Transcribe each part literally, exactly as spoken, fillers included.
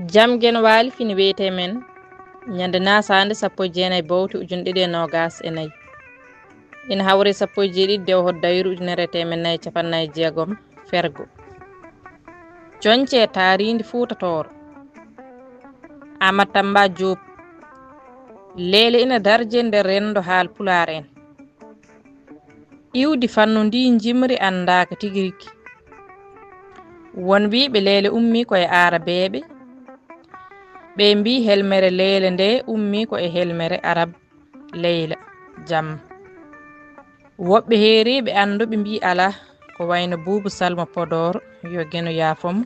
Jam Geno Waali fini wiyetee men ñande naasaande sappo e jeenayi bowte ujunɗe ɗiɗi e noogaas e nayi. Ina hawri sappo e jeeɗiɗi dewo hoddu dayru ujunere e teemen nayi e capanɗe nayi e jeegom fergo. Coñce e taariindi Fuuta Tooro. Amat Tamba Joob. Leele ina darje nder renndo haal pulaar en. Iwdi fannu ndi njimri anndaaka tigi rigi. Won wiiɓe leele ummii ko e aarabeeɓe. Ɓe mbii helmere leele nde ummii ko e helmere arab leyla, jamma. Woɓɓe heeriiɓe annduɓe mbii alaa, ko wayno Buubu Salma Podoor, yo Geno yaafo mo.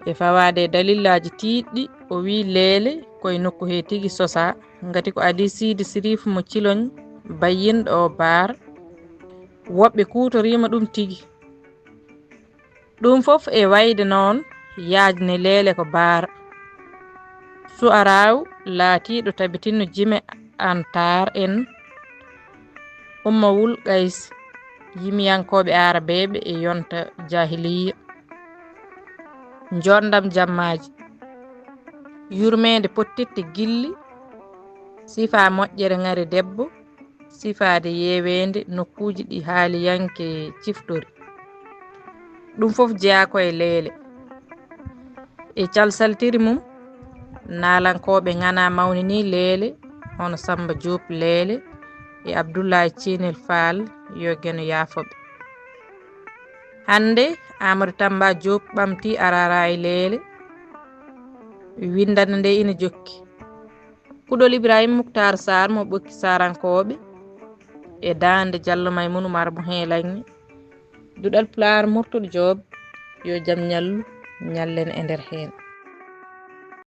E fawaade e dalillaaji tiiɗɗi, o wii leele ko e nokku hee tigi sosaa, ngati ko adii Siidi Siriif mo Ciloñ bayyinɗo o Baar. Woɓɓe kuutoriima ɗum tigi. Ɗum fof e wayde noon, yaajne leele ko Baar. Su'araaw laatiiɗo tabitinno jime Antaar en, Umma wul Qays, yimiyankooɓe aarabeeɓe e yonta jaahiliyya. Njoɗndam jammaaji. Yurmeende pottitte gilli, sifaa moƴƴere ŋari debbo, sifaade yeeweende nokkuuji ɗi haaliyanke ciftori. Ɗum fof jeyaa ko e leele. E calsaltiri mum, naalankooɓe ŋanaa mawninii leele, hono Samba Joob Leele e Abdullaay Ciinel Faal, yo Geno yaafo ɓe. Hannde, Aamadu Tamba Joob ɓamtii araraay leele, winndannde nde ina jokki. Kuɗol Ibrahim Muktaar Saar mo ɓokki Saarankooɓe e daande Jallo Maymun Umar mo Heelaŋŋe. Duɗal Pulaar Murtuɗo Joob, yo jam ñallu, ñallen e nder heen.